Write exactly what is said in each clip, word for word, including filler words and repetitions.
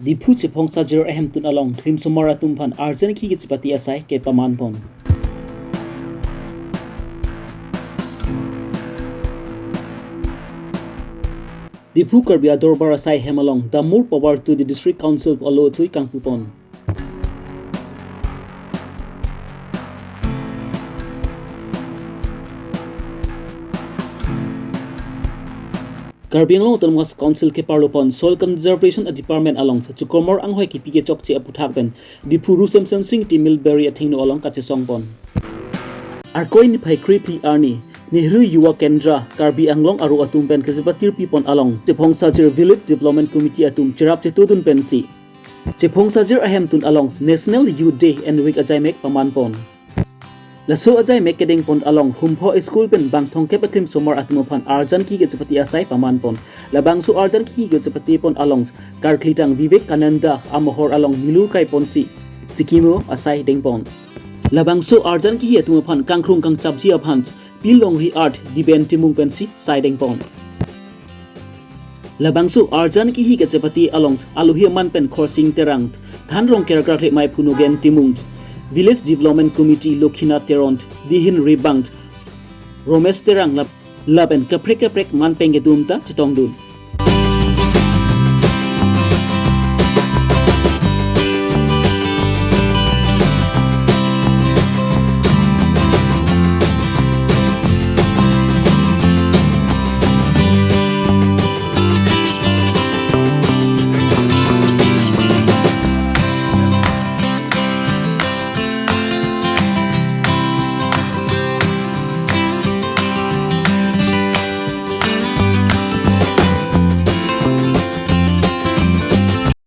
Diphu Chephong Sajir ahemtun along Klimsomar atum aphan arjan kihi kachepate asai kepaman pon. Diphu Karbi Adorbar asai hem along The More Power to the District Council pu alo athui kangpu pon. Karbi Anglong Autonomous Council keparlo pon Soil Conservation Department along chukromor anghoi kipi kechokche aputhak pen Diphu Ru Semsonsing Ingti Millberry athengno along kachesong pon. Arkoi niphai krephi arni Nehru Yuva Kendra Karbi Anglong aro atum pen kachepatir pi pon along Chephong Sajir Village Development Committee atum cherap chetudun pensi Chephong Sajir ahemtun along National Youth Day and Week ajaimek paman pon. Laso ajaimek kedeng pon along Humpho School pen bang thomkep a Klimsomar atum aphan arjan kihi kachepate asai paman pon. Labangso arjan kihi kachepate pon along karkli tang Vivekananda amohor along milur kai ponsi chikimo asai deng pon. Labangso arjan kihi atum aphan kangkrung kangchapji aphan Pi Longri Art Diben Timung pensi sai deng pon. Labangso arjan kihi kachepate along alohi aman pen Khorsing Terang, Than Rongker, Krakle Maiphu Nogen Timung, Village Development Committee Lokhinath Teron, Dihin Ribang, Romesh Terang lap-, lapen kaprek kaprek man peng kedum ta chetongdun.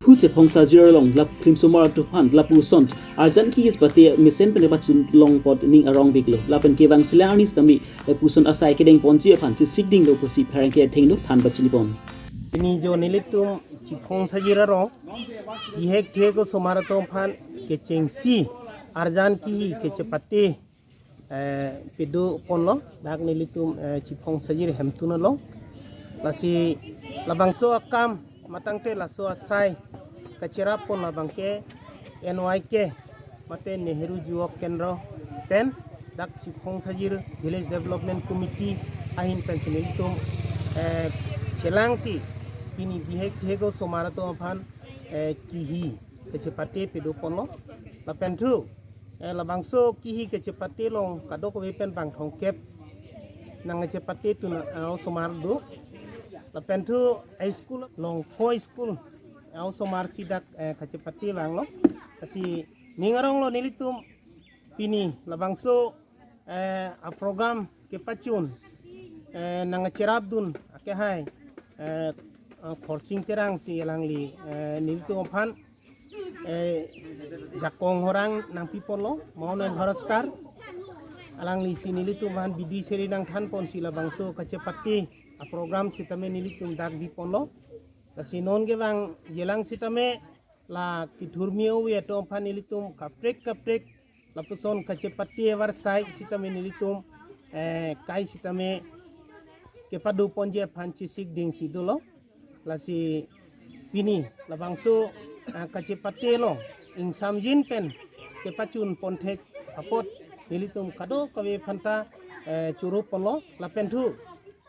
Diphu Chephong Sajir along lap Klimsomar atum aphan lapuson arjan kihi kachepate mesen pen pachun long apot ning arong biklo. Lapen kevang selang arni sitame lapuson asai kedeng ponji aphan chesik dinglo pusi pherangke athengno than pachini pon. Pini jo nelitum Chephong Sajir arong bihek thek osomar atum aphan kechengsi arjan kihi kachepate, eh, pado ponlo dak nelitum, eh, Chephong Sajir ahemtun along. Lasi labangso akam matangte laso asai kacherap pon labangke N Y K mate Nehru Yuva Kendra pen dak Chephong Sajir Village Development Committee ahin pensi nelitum, eh, chelangsi pini bihek thek osomar atum aphan, eh, kihi kachepate pado ponlo. Lapen thu, eh, labangso kihi kachepate along kadokave pen bang thomkep nangchepate tun, eh, osomar do. Lapen thu high school along four school, eh, osomar si dak, eh, kachepate vanglo. Lasi ning aronglo nelitum pini labangso, eh, a program kepachun, eh, nangcherapdun akehai, eh, eh, Khorsing Terang si alangli, eh, nelitum aphan, eh, jakong horang nangpi ponlo, Mount Everest star. Alangli si nelitum aphan bidi seri nangthan ponsi labangso kachepate a program sitame nelitum dak bi ponlo. Lasi non kevang jelang sitame la kethurmi ove atum aphan nelitum kaprek kaprek lapuson kachepate avarsai sitame nelitum, eh, kai sitame kepado ponji aphan chesik dingsi dolo. Lasi pini labangso, eh, kachepate along ingsamjin pen kepachun pon thek apot nelitum kadokave aphanta, eh, choro ponlo. Lapen thu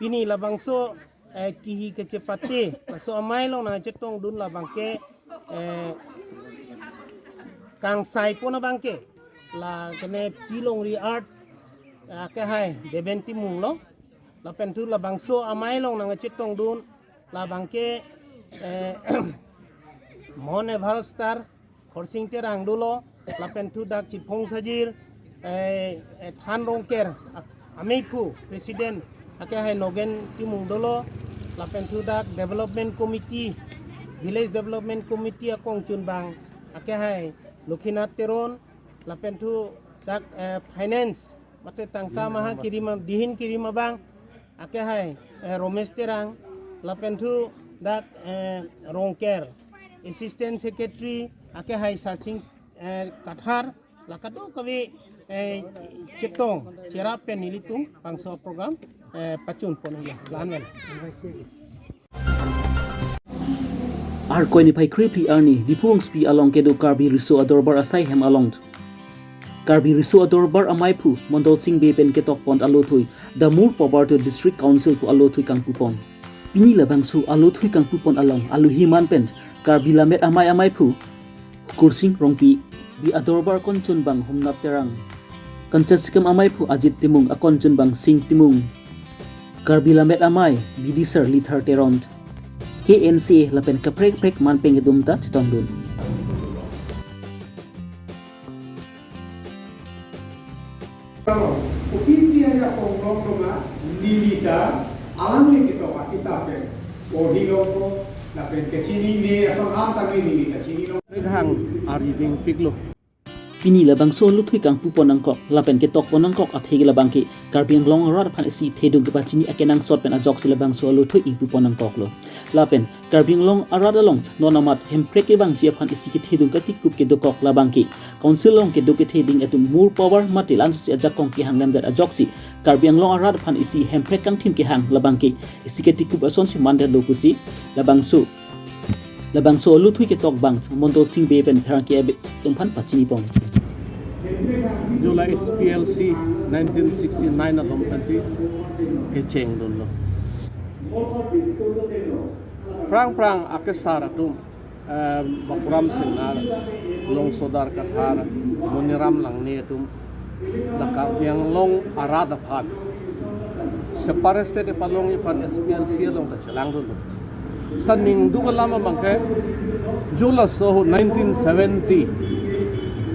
pini labangso, eh, kihi kachepate laso amei along nangchetongdun labangke, eh, kangsai pon abangke la kene Pi Longri Art, eh, akehai Deben Timung lo. Lapen thu labangso amei along nangchetongdun labangke, eh, Mount Everest star Khorsing Terang dolo, lapen thu dak Chephong Sajir, eh, eh, Than Rongker, ak-, ameiphu, President, akehai Nogen Timung dolo, lapen thu dak Development Committee, Village Development Committee akongchunbang, akehai Lokhinath Teron, lapen thu dak, eh, Finance, mate tangka maha kirim, dihin kirim abang, akehai, eh, Romesh Terang, lapen thu dak, eh, Rongker, Assistant Secretary, akehai Sarsing, eh, Kathar, la kadokave, eh, chetong, cherap pen nelitum, bangso program, eh, pachun pon ya, la-an pen. Arkoi niphai krephli arni Diphu Vamspi along kedo Karbi Riso Adorbar asai hem along Karbi Riso Adorbar amaiphu Mondol Sing Bey pen ketokpon alothui The More Power to District Council pu alothui kangpupon. Pini labangso alothui kangpupon along alohi man pen Karbi Lammet Amei amaiphu Kursing Rongpi, Karbi Adorbar akonchunbang Humnap Terang, Kancha Sikkim amaiphu Ajit Timung, akonchunbang Sing Timung, Karbi Lammet Amei Bidisar Lithar Teron, K N C A lapen kaprek kaprek man pen kedum ta chetongdun. Kopi ajakong long doma neli ta alangli ketok akitap pen porhi longpo lapen kachinine asongham tame neli ta chinilong. Rekhang ari dingpiklo. Pini labangso alothui kangpupon nangkok lapen ketokpon nangkok athe ke labang ke Karbi Anglong arat aphan isi thedung kepachini akenangsot pen ajoksi labangso alothui ingpupon nangkoklo. Lapen Karbi Anglong arat along non amat Hemprek kevangji aphan isi kethedung katikup kedokok labang ke Council along kedo ketheding atum More Power mate lansotsi ajakong kehang lemdet ajoksi Karbi Anglong arat aphan isi Hemprek kangthim kehang labang ke isi katikup asonsi mandetlo pusi labangso labangso alothui ketok abang Mondol Sing Bey pen pherangke abe atum aphan pachinipon. Jo la S P L C nineteen sixty-nine along pensi kechengdunlo. Prang prang akesar atum, em, Bapuram Singnar, Longsodar Kathar, Moniram Langne atum, la Karbi Anglong arat aphan separate state palongji aphan S P L C along ta chelangdunlo. Seta ningduk alam abang ke, jo laso nineteen seventy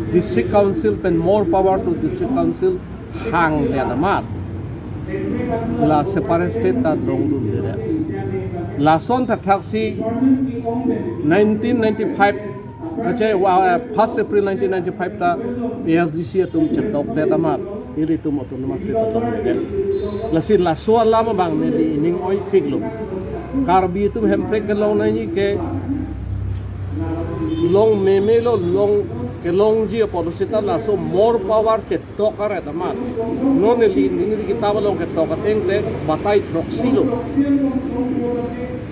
District Council pen More Power to District Council hangdet amat la separate state ta longdundedet. Lason thakthaksi nineteen ninety-five, ache, wa, eh, first April nineteen ninety-five ta A S D C atum chetokdet amat ilitum Autonomous State ta longledet. Lasi laso alam abang neli ining oipiklo. Karbi atum Hemprek kelong nangji ke long memelo, long kelongji apot seta laso More Power ketok aret amat. Non neli ningri kitap along ketok ateng te batai throksilo.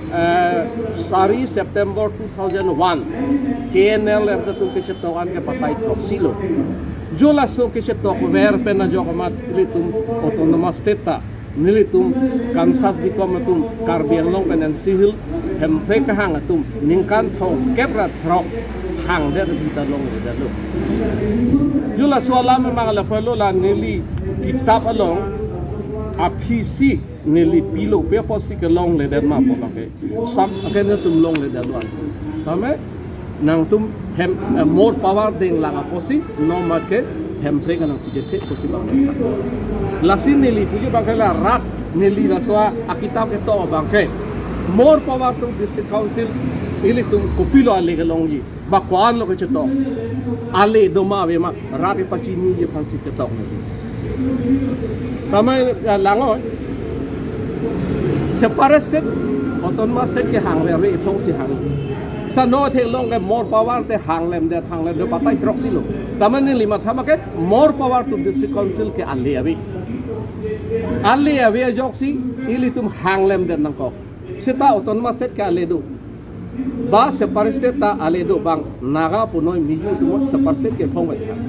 Eh, sari September two thousand one, K N L M atum kechetok an ke batai throksilo. Jo laso kechetok ver pen ajok amat ilitum Autonomous State ta nelitum Kansas Dicom atum Karbi Anglong pen N C Hills Hemprek kehang atum ningkan thomkep ra throk hangdet abita longledetlo. Jo laso alam abang lapulo la neli kitap along aphisi neli pilo pe apotsi kelongledet ma pu abang ke. Sam aken atum longledetlo an. Tame nangtum hem, eh, More Power denglang apotsi non amat ke Hemprek nangpidethe pusi abang. Lasi neli puji abang ke la rat neli laso akitap ketok abang ke More Power to District Council ilitum kopilo ale kelongji. Ba ko-an lo kechetok. Ale doma ave ma, rat ipachiniji aphansi ketok nangji. Tame, ya, lango. Separate state, Autonomous State kehang ave, ave iphongsi hang. Seta non theklong ke More Power te hanglemdet, hanglemdet batai throksilo. Tame neli matha ma ke More Power to District Council ke ale ave. Ale ave ajoksi ilitum hanglemdet nangkok. Seta Autonomous State ke ale do. Ba separate state ta ale do bang Naga punoi Mizo atum separate state ke ephongvet kehang.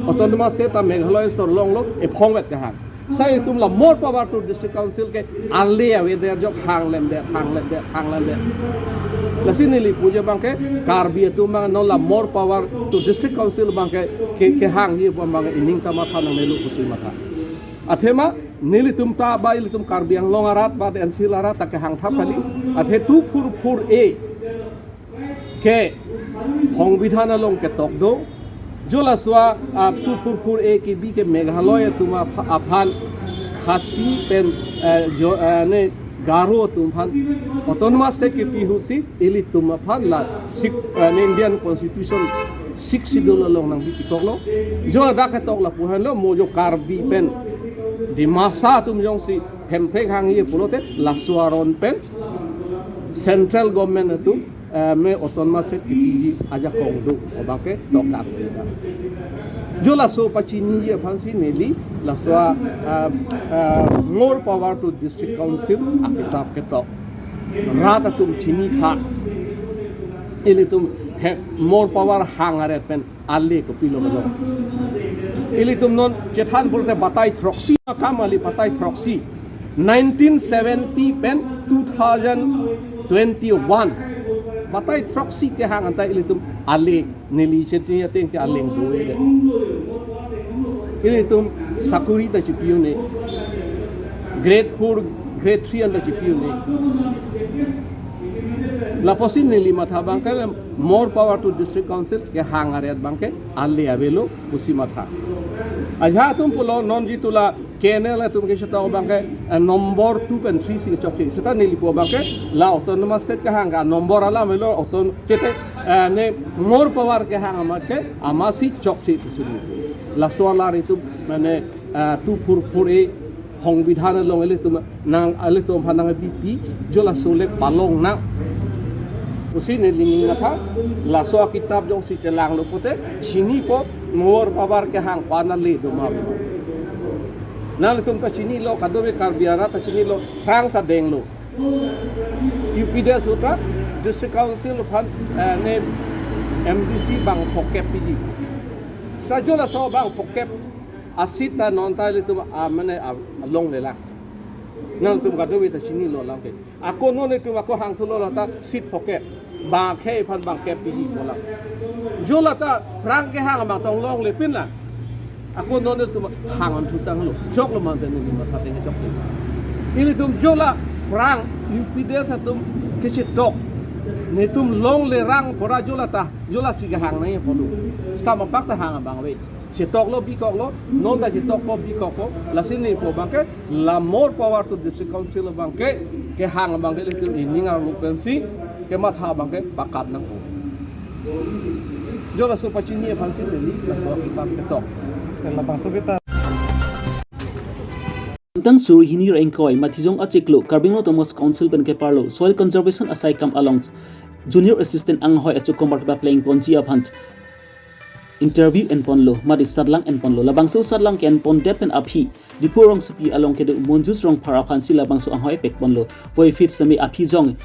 Autonomous State ta Meghalaya asor longlo ephongvet kehang. Seta itum la More Power to District Council ke ale avedet ajok hanglemdet, hanglemdet, hanglemdet. Lasi neli puji abang ke Karbi atum abang non la More Power to District Council abang ke, ke, kehangji pu abang ining ta matha nangnelo pusi matha. Athema nelitum ta ba ilitum Karbi Anglong arat ba N C Hills arat ta kehangthap kali. Athe two four four A ke Songbidhan along ketok do. Jo laso a, ah, two four four A kebi ke Meghalaya atum apha-, aphan Khasi pen, eh, jo, eh, ne Garo atum aphan Autonomous State kepi ahutsi ilitum aphan la six, eh, ne Indian Constitution Sixth Schedule along nangbi pikoklo. Jo ladak ketok lapu henlo mo jo Karbi pen Dimasa atum jongsi Hemprek hangji pulote laso aron pen Central Government atum, eh, me Autonomous State kepiji ajakong do abang ke tokak. Jo laso pachiniji aphansi neli laso, ah, ah, More Power to District Council akitap ketok. Rat atum chinitha. Ilitum he More Power hang aret pen ale kopilo melo. Ilitum non chethan pulote batai throksi, kam ali batai throksi. Nineteen seventy pen two thousand twenty-one. Batai throksi kehang anta ilitum ale neli chetri ateng ke aleng do ele. Ilitum sakuri ta chipi un-e. Grade four, grade three anta chipi un-e. Lapusi neli matha abangke More Power to District Council kehang aret abangke ale avelo pusi matha. Ajahak atum pulo non jitu la K N L atum kechetok abangke, eh, number two pen three si chokche. Seta neli pu abangke la Autonomous State kehang ke number alam avelo auton chete, eh, ne More Power kehang amat ke amatsi chokche pusi neli. Laso alar itum mane, eh, two four four A Songbidhan along ilitum nang ilitum aphan nangbipi, jo laso le palong nang. Pusi neli ning matha, laso akitap jongsi chelanglo pulote chinipo More Power kehang ko-an ale do ma. Nanglitum ta chinilo, kadokave Karbi arat ta chinilo, phrang ta denglo. U P D S uta District Council aphan, eh, ne M D C bang phokep piji. Seta jo laso bang phokep a-seat ta non ta ilitum a mane a, alongle lang. Nangtum kadokave ta chinilo lang ke. Ako non itum ako hangthulo lata seat phokep. Bang akhei aphan bang kep piji po lang. Jo lata phrang kehang abang tong longlepin lang. Ako non itum hang an thutanglo. Choklo mante neli matha ateng choklo. Ilitum jo la phrang U P D S atum kechetok. Netum longle rang pora jo lata, jo lasi kehang nangji pulo. Seta mapak ta hang abang ave. Chetoklo bikoklo, non ta chetokpo bikokpo, lasi neli pu abangke, la More Power to District Council abangke, kehang abangke ilitum ining arlo pensi, kematha abangke pakat nangpo. Jo laso pachini aphansi neli, laso akitap ketok. Labangso kita. Ingtang suri hini ra ingkoi, Mathijong achiklo, Karbi Anglong Autonomous Council pen keparlo, Soil Conservation asaikam along, Junior Assistant anghoi achokomar kepapleng ponji aphan interview enponlo, mate satlang enponlo. Labangso satlang ke-enpondet pen aphi, Diphu rongsopi along kedo Monjus Rongphar aphansi labangso anghoi pekponlo. Puvoiphit sitame aphi jong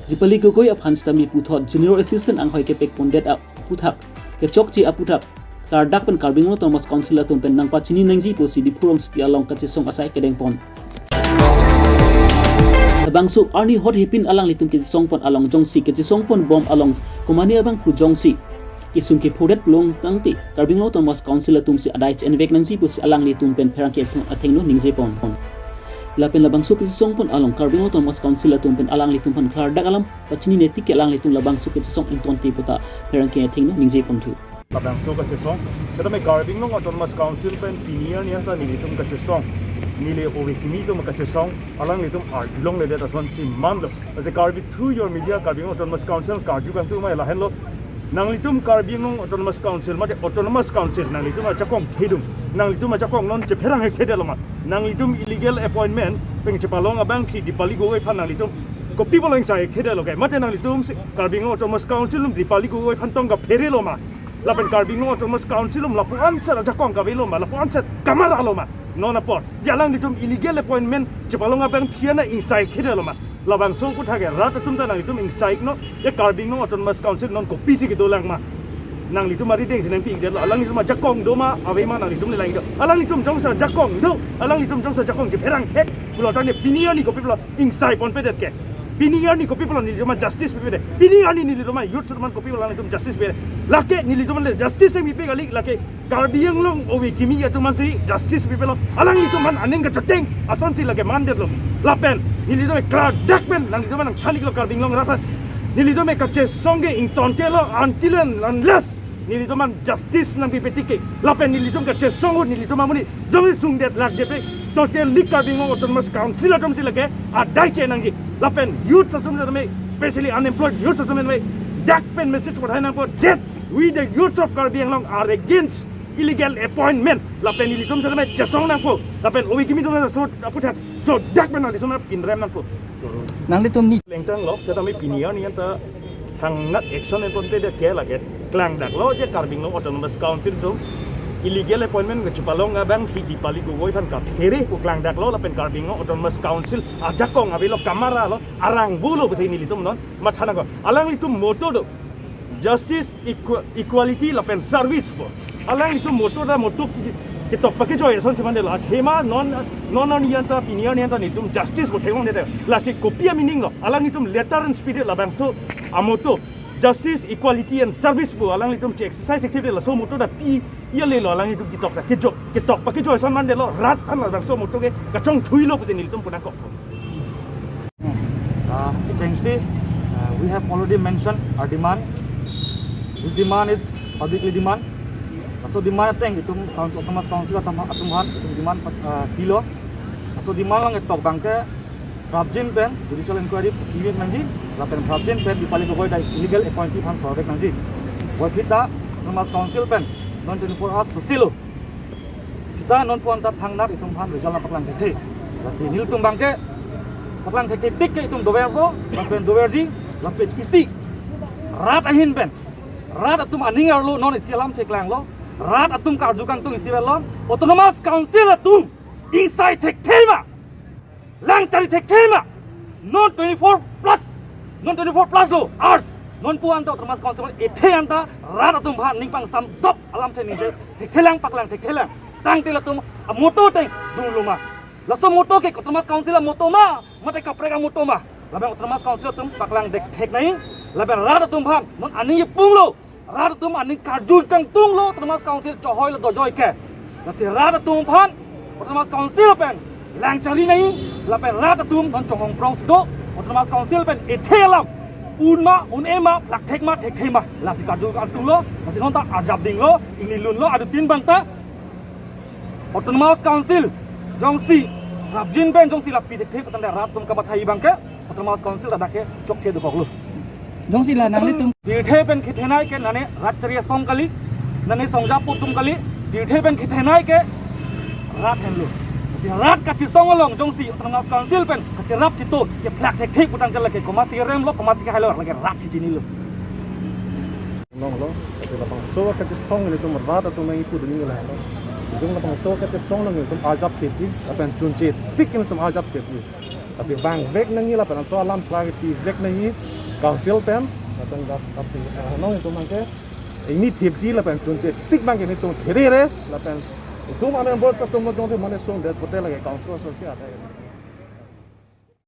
Dipali Gogoi aphan sitame puthot Junior Assistant anghoi kepekpondet aputhak, kechokche aputhak, klardak pen Karbi Anglong Autonomous Council atum pen nangpachini nangji pusi Diphu rongsopi along kachesong asai kedengpon. Labangso arni hot hepin alanglitum kechesongpon along jongsi, kechesongponbom along komane abang pu jongsi kesung kephodet long tangte, Karbi Anglong Autonomous Council atumsi adai che-envek nangji pusi alanglitum pen pherangke atum athengno ningjepon. Lapen labangso kechesongpon along Karbi Anglong Autonomous Council atum pen alanglitum aphan klardak alam pachinine tik ke alanglitum labangso kechesong ingtonte puta pherangke athengno ningjeponthu. Labangso kachesong, setame Karbi Anglong Autonomous Council pen pini arni anta nelitum kachesong, neli ove kimi atum kachesong, alanglitum arjulongledet asonsi manlo. Lasi Karbi, through your media, Karbi Anglong Autonomous Council karju kangtung mai lahenlo. Nanglitum Karbi Anglong Autonomous Council, mate Autonomous Council, nanglitum ajakong thedung. Nanglitum ajakong non chepherang hekthedetlo ma. Nanglitum illegal appointment pen chepalong abangpi Dipali Gogoi aphan nanglitum kopi pulo ingsai hekthedetlo ke. Mate nanglitumsi Karbi Anglong Autonomous Council atum Dipali Gogoi aphan tong kapherelo ma. Lapen Karbi Anglong Autonomous Council atum lapu-an set ajakong kavelo ma, lapu-an set kamaralo ma. Non apor, je alanglitum illegal appointment chepalong abangpi ana ingsai hekthedetlo ma. Labangso aputhak ke rat atum ta nanglitum ingsaiknon, je Karbi Anglong Autonomous Council non kopisi kedolang ma. Nanglitum arideng si nangpi-ikdetlo, alanglitum ajakong do ma, ave ma nanglitum le lang-iknon. Alanglitum jongsi ajakong do, alanglitum jongsi ajakong chepherang thek, pulo tangte pini arni kopi pulo ingsaiponpedet ke. Pini arni kopi pulo nelitum justice pipedet. Pini arni nelitum youth atum aphan kopi pulo nelitum justice pipedet. Lake nelitum aphan justice pipe kali, lake Karbi Anglong ove kimi atum aphansi justice pipelo. Alanglitum aphan aning kacheteng asonsi lake mandetlo. Lapen nelitum klardak pen nanglitum aphan nangthan-iklo Karbi Anglong rat aphan. Nelitum kachesong ke ingtontelo until and unless nelitum aphan justice nangpipe tik ke. Lapen nelitum kachesong ahut nelitum amonit jongsi sungdet lakdet pe totally Karbi Anglong Autonomous Council atumsi lake adai che nangji. Lapen youth atum setame, specially unemployed youth atum setame, dak pen message pathai nangpo that we the youths of Karbi Anglong are against illegal appointment. Lapen nelitum setame chesong nangpo. Lapen ove kimi atum so aputhak so dak pen nanglitum pinrem nangpo. Nanglitum ni lengtanglo, setame pini arni anta thangnat action enponpedet ke lake klangdaklo je Karbi Anglong Autonomous Council atum illegal appointment kachepalong abangpi Dipali Gogoi aphan kaphere pu klangdaklo, lapen Karbi Anglong Autonomous Council ajakong avelo, kamaralo, arang bulo pusi nelitum non matha nangkok. Alanglitum motto do, Justice, equa-, equality lapen service pu. Alanglitum motto ta motto ke-, ketok pakejoi ason si mandetlo. Athema non, non arni anta, pini arni anta nelitum justice pu theklongledet. Lasi kopi a-meaning lo? Alanglitum letter and spirit labangso amotto, justice, equality and service pu alanglitum che-exercise activity laso motto ta pi ya le lo, alanglitum ketok ta kejok, ketok pakejoi ason mandetlo, rat an labangso motto ke kachongthuilo pusi nelitum pu nangkok. Uh, agency, uh, we have already mentioned our demand. This demand is publicly demand. Laso demand ateng itum council, Autonomous Council atum, atum aphan itum demand, uh, pilo. Laso demand along ketok abangke prapjin pen judicial inquiry pi nangji, lapen prapjin pen Dipali Gogoi ta illegal appointee aphan sorvek nangji. Puvoiphit ta Autonomous Council pen non twenty-four hours sosilo. Seta non puan ta thangnat itum aphan result nangpaklang thekthe. Lasi nelitum abangke paklang thekthe tik ke itum doverpo, lapen doverji, lapen isi rat ahin pen, rat atum aning arlo non isi alam theklanglo, rat atum karju kangtung isi avelo, Autonomous Council atum ingsai thekthe ma, lang chari thekthe ma. Non twenty-four plus, non twenty-four plus lo hours. Non puan ta Autonomous Council ethe anta rat atum aphan ning pangsam dop alamthe ningje thekthelang, paklang thekthelang. Tangte latum amotto ateng dunlo ma? Laso motto ke Autonomous Council amotto ma, mate kaprek amotto ma? Lapen Autonomous Council atum paklang dek thek nai. Lapen rat atum aphan non aning ipunglo, rat atum aning karju kangtunglo, Autonomous Council chohoilo dojoi ke. Lasi rat atum aphan Autonomous Council pen lang chari nai, lapen rat atum non chonghong prong si do, Autonomous Council pen ethe alam un ma, un-e ma, plak thek ma, thekthe ma, lasi karju kangtunglo. Lasi non ta arjap dinglo, ingni lunlo, adutin abang ta Autonomous Council jongsi prapjin pen jongsi la pi thekthe pu tangte rat atum kamatha abangke Autonomous Council ta dak ke chokche dokoklo. Jongsi la nanglitum pirthe pen kethenei ke nane rat chari asong kali, nane songja pu atum kali, pirthe pen kethenei ke rat henlo. Si rat kachesong along jongsi Autonomous Council pen kacherap cheto, kephlak thekthe pu tangte lake komatsi keremlo, komatsi kehailo, lake rat si chinilo. Longlo, lasi labangso kachesong ilitum rat atum nang ipu dun nang lahelo. Ilitum labangso kachesong along ilitum arjap seti, lapen chunche tik ilitum arjap seti. Lasi vangvek nangji lapen anto alam plagi tivek nangji council pen, lapen gas kapsi, ah, nong itum abangke, ingni thipji lapen chunche tik abangke ilitum therere, lapen itum amen bor atum atum mane sungdet pote lake council asosi ate.